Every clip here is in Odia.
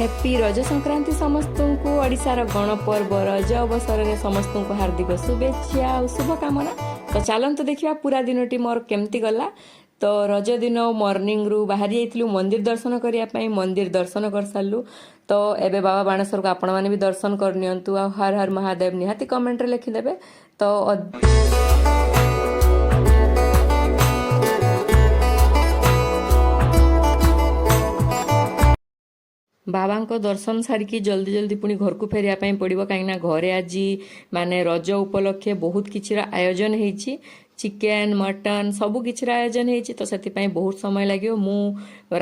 ହ୍ୟାପି ରଜ ସଂକ୍ରାନ୍ତି ସମସ୍ତଙ୍କୁ। ଓଡ଼ିଶାର ଗଣପର୍ବ ରଜ ଅବସରରେ ସମସ୍ତଙ୍କୁ ହାର୍ଦ୍ଦିକ ଶୁଭେଚ୍ଛା ଆଉ ଶୁଭକାମନା। ତ ଚାଲନ୍ତୁ ଦେଖିବା ପୁରା ଦିନଟି ମୋର କେମିତି ଗଲା। ତ ରଜ ଦିନ ମର୍ଣ୍ଣିଂରୁ ବାହାରି ଯାଇଥିଲୁ ମନ୍ଦିର ଦର୍ଶନ କରିବା ପାଇଁ। ମନ୍ଦିର ଦର୍ଶନ କରିସାରିଲୁ। ତ ଏବେ ବାବା ବାଣେଶ୍ୱରକୁ ଆପଣମାନେ ବି ଦର୍ଶନ କରିନିଅନ୍ତୁ ଆଉ ହର ହର ମହାଦେବ ନିହାତି କମେଣ୍ଟରେ ଲେଖିଦେବେ। ତ ବାବାଙ୍କ ଦର୍ଶନ ସାରିକି ଜଲ୍ଦି ଜଲ୍ଦି ପୁଣି ଘରକୁ ଫେରିବା ପାଇଁ ପଡ଼ିବ, କାହିଁକିନା ଘରେ ଆଜି ମାନେ ରଜ ଉପଲକ୍ଷେ ବହୁତ କିଛିର ଆୟୋଜନ ହେଇଛି। ଚିକେନ୍, ମଟନ୍ ସବୁ କିଛିର ଆୟୋଜନ ହେଇଛି। ତ ସେଥିପାଇଁ ବହୁତ ସମୟ ଲାଗିବ। ମୁଁ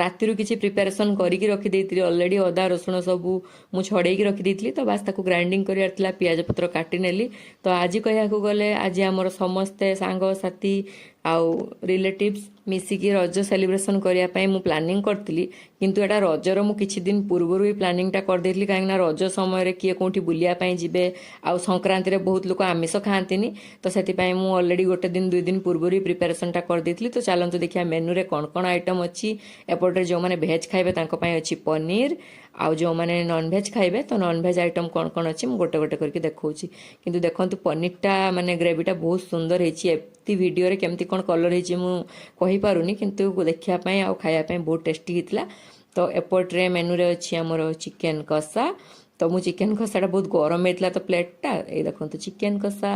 ରାତିରୁ କିଛି ପ୍ରିପାରେସନ୍ କରିକି ରଖିଦେଇଥିଲି ଅଲରେଡ଼ି। ଅଦା ରସୁଣ ସବୁ ମୁଁ ଛଡ଼େଇକି ରଖିଦେଇଥିଲି, ତ ବାସ୍ ତାକୁ ଗ୍ରାଇଣ୍ଡିଙ୍ଗ କରିବାର ଥିଲା। ପିଆଜ ପତ୍ର କାଟି ନେଲି। ତ ଆଜି କହିବାକୁ ଗଲେ ଆଜି ଆମର ସମସ୍ତେ ସାଙ୍ଗସାଥି ଆଉ ରିଲେଟିଭ୍ସ ମିଶିକି ରଜ ସେଲିବ୍ରେସନ୍ କରିବା ପାଇଁ ମୁଁ ପ୍ଲାନିଂ କରିଥିଲି। କିନ୍ତୁ ଏଇଟା ରଜର ମୁଁ କିଛି ଦିନ ପୂର୍ବରୁ ହିଁ ପ୍ଲାନିଂଟା କରିଦେଇଥିଲି, କାହିଁକିନା ରଜ ସମୟରେ କିଏ କେଉଁଠି ବୁଲିବା ପାଇଁ ଯିବେ ଆଉ ସଂକ୍ରାନ୍ତିରେ ବହୁତ ଲୋକ ଆମିଷ ଖାଆନ୍ତିନି। ତ ସେଥିପାଇଁ ମୁଁ ଅଲରେଡ଼ି ଗୋଟେ ଦିନ 2 ଦିନ ପୂର୍ବରୁ ହିଁ ପ୍ରିପାରେସନ୍ଟା କରିଦେଇଥିଲି। ତ ଚାଲନ୍ତୁ ଦେଖିବା ମେନୁରେ କ'ଣ କ'ଣ ଆଇଟମ୍ ଅଛି। ଏପଟରେ ଯେଉଁମାନେ ଭେଜ୍ ଖାଇବେ ତାଙ୍କ ପାଇଁ ଅଛି ପନିର, ଆଉ ଯେଉଁମାନେ ନନଭେଜ୍ ଖାଇବେ, ତ ନନଭେଜ୍ ଆଇଟମ୍ କ'ଣ କ'ଣ ଅଛି ମୁଁ ଗୋଟେ ଗୋଟେ କରିକି ଦେଖାଉଛି। କିନ୍ତୁ ଦେଖନ୍ତୁ, ପନିରଟା ମାନେ ଗ୍ରେଭିଟା ବହୁତ ସୁନ୍ଦର ହେଇଛି। ଏମିତି ଭିଡ଼ିଓରେ କେମିତି କ'ଣ କଲର୍ ହେଇଛି ମୁଁ କହିପାରୁନି, କିନ୍ତୁ ଦେଖିବା ପାଇଁ ଆଉ ଖାଇବା ପାଇଁ ବହୁତ ଟେଷ୍ଟି ହେଇଥିଲା। ତ ଏପଟରେ ମେନୁରେ ଅଛି ଆମର ଚିକେନ୍ କଷା। ତ ମୁଁ ଚିକେନ୍ କଷାଟା ବହୁତ ଗରମ ହେଇଥିଲା ତ ପ୍ଲେଟ୍ଟା। ଏଇ ଦେଖନ୍ତୁ ଚିକେନ୍ କଷା,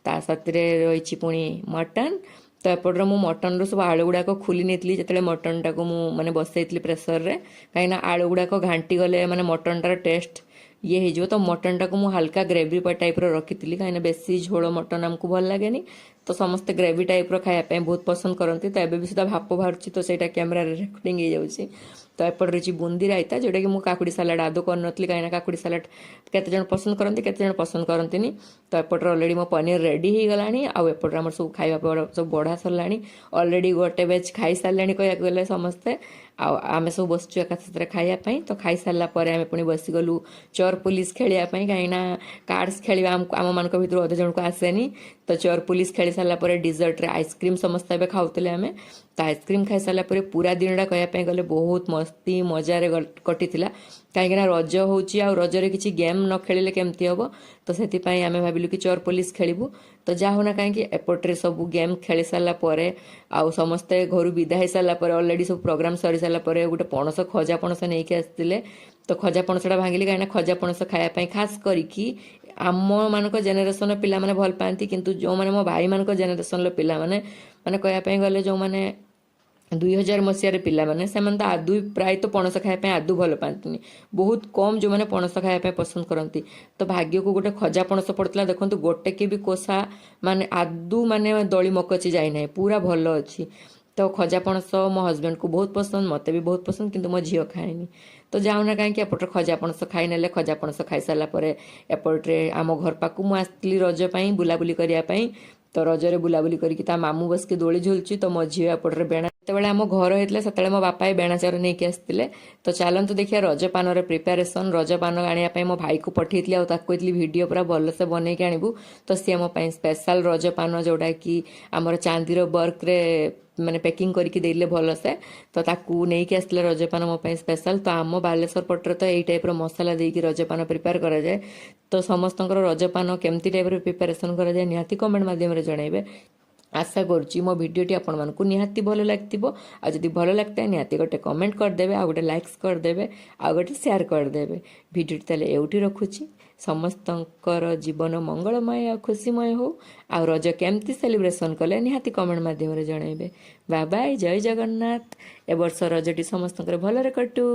ତା ସାଥିରେ ରହିଛି ପୁଣି ମଟନ୍। ତ ଏପଟରେ ମୁଁ ମଟନ୍ର ସବୁ ଆଳୁ ଗୁଡ଼ାକ ଖୋଲି ନେଇଥିଲି ଯେତେବେଳେ ମଟନ୍ଟାକୁ ମୁଁ ମାନେ ବସେଇଥିଲି ପ୍ରେସରରେ, କାହିଁକିନା ଆଳୁ ଗୁଡ଼ାକ ଘାଣ୍ଟି ଗଲେ ମାନେ ମଟନ୍ଟାର ଟେଷ୍ଟ ଇଏ ହେଇଯିବ। ତ ମଟନ୍ଟାକୁ ମୁଁ ହାଲକା ଗ୍ରେଭି ଟାଇପ୍ର ରଖିଥିଲି, କାହିଁକିନା ବେଶୀ ଝୋଳ ମଟନ୍ ଆମକୁ ଭଲ ଲାଗେନି। ତ ସମସ୍ତେ ଗ୍ରେଭି ଟାଇପ୍ର ଖାଇବା ପାଇଁ ବହୁତ ପସନ୍ଦ କରନ୍ତି। ତ ଏବେ ବି ସୁଦ୍ଧା ଭାପ ବାହାରୁଛି, ତ ସେଇଟା କ୍ୟାମେରାରେ ରେକର୍ଡ଼ିଂ ହେଇଯାଉଛି। ତ ଏପଟେ ରହିଛି ବୁନ୍ଦି ରାଇତା, ଯେଉଁଟାକି ମୁଁ କାକୁଡ଼ି ସାଲାଡ଼ ଆଦୌ କରିନଥିଲି, କାହିଁକିନା କାକୁଡ଼ି ସାଲାଡ଼ କେତେ ଜଣ ପସନ୍ଦ କରନ୍ତି, କେତେ ଜଣ ପସନ୍ଦ କରନ୍ତିନି। ତ ଏପଟରେ ଅଲରେଡ଼ି ମୋ ପନିର ରେଡ଼ି ହେଇଗଲାଣି ଆଉ ଏପଟରେ ଆମର ସବୁ ଖାଇବା ସବୁ ବଢ଼ା ସରିଲାଣି। ଅଲରେଡ଼ି ଗୋଟେ ବ୍ୟାଚ୍ ଖାଇସାରିଲେଣି କହିବାକୁ ଗଲେ ସମସ୍ତେ, ଆଉ ଆମେ ସବୁ ବସିଛୁ ଏକା ସାଥିରେ ଖାଇବା ପାଇଁ। ତ ଖାଇସାରିଲା ପରେ ଆମେ ପୁଣି ବସିଗଲୁ ଚୋର ପୋଲିସ ଖେଳିବା ପାଇଁ, କାହିଁକିନା କାର୍ଡ଼ସ୍ ଖେଳିବା ଆମକୁ ଆମମାନଙ୍କ ଭିତରୁ ଅଧେ ଜଣକୁ ଆସେନି। ତ ଚୋର ପୋଲିସ ଖେଳି ସାରିଲା ପରେ ଡିଜର୍ଟରେ ଆଇସ୍କ୍ରିମ୍ ସମସ୍ତେ ଏବେ ଖାଉଥିଲେ ଆମେ। ତ ଆଇସ୍କ୍ରିମ୍ ଖାଇସାରିଲା ପରେ ପୁରା ଦିନଟା କହିବା ପାଇଁ ଗଲେ ବହୁତ ମସ୍ତି ମଜାରେ କଟିଥିଲା, କାହିଁକିନା ରଜ ହେଉଛି ଆଉ ରଜରେ କିଛି ଗେମ୍ ନ ଖେଳିଲେ କେମିତି ହେବ? ତ ସେଥିପାଇଁ ଆମେ ଭାବିଲୁ କି ଚୋର ପୋଲିସ ଖେଳିବୁ। ତ ଯାହା ହଉ ନା କାହିଁକି, ଏପଟରେ ସବୁ ଗେମ୍ ଖେଳି ସାରିଲା ପରେ ଆଉ ସମସ୍ତେ ଘରୁ ବିଦା ହେଇସାରିଲା ପରେ, ଅଲରେଡ଼ି ସବୁ ପ୍ରୋଗ୍ରାମ୍ ସରି ସାରିଲା ପରେ ଗୋଟେ ପଣସ, ଖଜା ପଣସ ନେଇକି ଆସିଥିଲେ। ତ ଖଜା ପଣସଟା ଭାଙ୍ଗିଲି, କାହିଁକିନା ଖଜା ପଣସ ଖାଇବା ପାଇଁ ଖାସ୍ କରିକି ଆମମାନଙ୍କ ଜେନେରେସନ୍ର ପିଲାମାନେ ଭଲ ପାଆନ୍ତି। କିନ୍ତୁ ଯେଉଁମାନେ ମୋ ଭାଇମାନଙ୍କ ଜେନେରେସନ୍ର ପିଲାମାନେ, ମାନେ କହିବା ପାଇଁ ଗଲେ ଯେଉଁମାନେ 2000 ମସିହାରେ ପିଲାମାନେ, ସେମାନେ ତ ଆଦୌ ପ୍ରାୟତଃ ପଣସ ଖାଇବା ପାଇଁ ଆଦୌ ଭଲ ପାଆନ୍ତିନି। ବହୁତ କମ୍ ଯେଉଁମାନେ ପଣସ ଖାଇବା ପାଇଁ ପସନ୍ଦ କରନ୍ତି। ତ ଭାଗ୍ୟକୁ ଗୋଟେ ଖଜା ପଣସ ପଡ଼ିଥିଲା। ଦେଖନ୍ତୁ, ଗୋଟେ କି ବି କୋଷା ମାନେ ଆଦୌ ମାନେ ଦଳି ମକଚି ଯାଇନାହିଁ, ପୁରା ଭଲ ଅଛି। ତ ଖଜା ପଣସ ମୋ ହଜବେଣ୍ଡକୁ ବହୁତ ପସନ୍ଦ, ମୋତେ ବି ବହୁତ ପସନ୍ଦ, କିନ୍ତୁ ମୋ ଝିଅ ଖାଏନି। ତ ଯାଉନା କାହିଁକି, ଏପଟରେ ଖଜା ପଣସ ଖାଇନେଲେ। ଖଜା ପଣସ ଖାଇସାରିଲା ପରେ ଏପଟରେ ଆମ ଘର ପାଖକୁ ମୁଁ ଆସିଥିଲି ରଜ ପାଇଁ ବୁଲାବୁଲି କରିବା ପାଇଁ। ତ ରଜରେ ବୁଲାବୁଲି କରିକି ତା ମାମୁଁ ବସିକି ଦୋଳି ଝୁଲୁଛି, ତ ମୋ ଝିଅ ଏପଟରେ ବେଣା। ଯେତେବେଳେ ଆମ ଘର ହେଇଥିଲା, ସେତେବେଳେ ମୋ ବାପା ଏ ବେଣାଚାର ନେଇକି ଆସିଥିଲେ। ତ ଚାଲନ୍ତୁ ଦେଖିବା ରଜ ପାନର ପ୍ରିପାରେସନ୍। ରଜ ପାନ ଆଣିବା ପାଇଁ ମୋ ଭାଇକୁ ପଠେଇଥିଲି ଆଉ ତାକୁ କହିଥିଲି ଭିଡ଼ିଓ ପୁରା ଭଲସେ ବନେଇକି ଆଣିବୁ। ତ ସିଏ ମୋ ପାଇଁ ସ୍ପେଶାଲ ରଜ ପାନ, ଯେଉଁଟାକି ଆମର ଚାନ୍ଦିର ବର୍କରେ ମାନେ ପ୍ୟାକିଂ କରିକି ଦେଇଲେ ଭଲସେ। ତ ତାକୁ ନେଇକି ଆସିଥିଲେ ରଜପାନ ମୋ ପାଇଁ ସ୍ପେଶାଲ। ତ ଆମ ବାଲେଶ୍ୱର ପଟରେ ତ ଏଇ ଟାଇପ୍ର ମସଲା ଦେଇକି ରଜପାନ ପ୍ରିପେୟାର କରାଯାଏ। ତ ସମସ୍ତଙ୍କର ରଜପାନ କେମିତି ଟାଇପ୍ର ପ୍ରିପାରେସନ୍ କରାଯାଏ, ନିହାତି କମେଣ୍ଟ ମାଧ୍ୟମରେ ଜଣାଇବେ। ଆଶା କରୁଛି ମୋ ଭିଡ଼ିଓଟି ଆପଣମାନଙ୍କୁ ନିହାତି ଭଲ ଲାଗିଥିବ। ଆଉ ଯଦି ଭଲ ଲାଗିଥାଏ, ନିହାତି ଗୋଟେ କମେଣ୍ଟ କରିଦେବେ ଆଉ ଗୋଟେ ଲାଇକ୍ସ କରିଦେବେ ଆଉ ଗୋଟେ ସେୟାର କରିଦେବେ। ଭିଡ଼ିଓଟି ତାହେଲେ ଏଇଠି ରଖୁଛି। ସମସ୍ତଙ୍କର ଜୀବନ ମଙ୍ଗଳମୟ ଆଉ ଖୁସିମୟ ହଉ। ଆଉ ରଜ କେମିତି ସେଲିବ୍ରେସନ୍ କଲେ, ନିହାତି କମେଣ୍ଟ ମାଧ୍ୟମରେ ଜଣାଇବେ। ବାଏ ବାଏ, ଜୟ ଜଗନ୍ନାଥ। ଏ ବର୍ଷ ରଜଟି ସମସ୍ତଙ୍କର ଭଲରେ କଟୁ।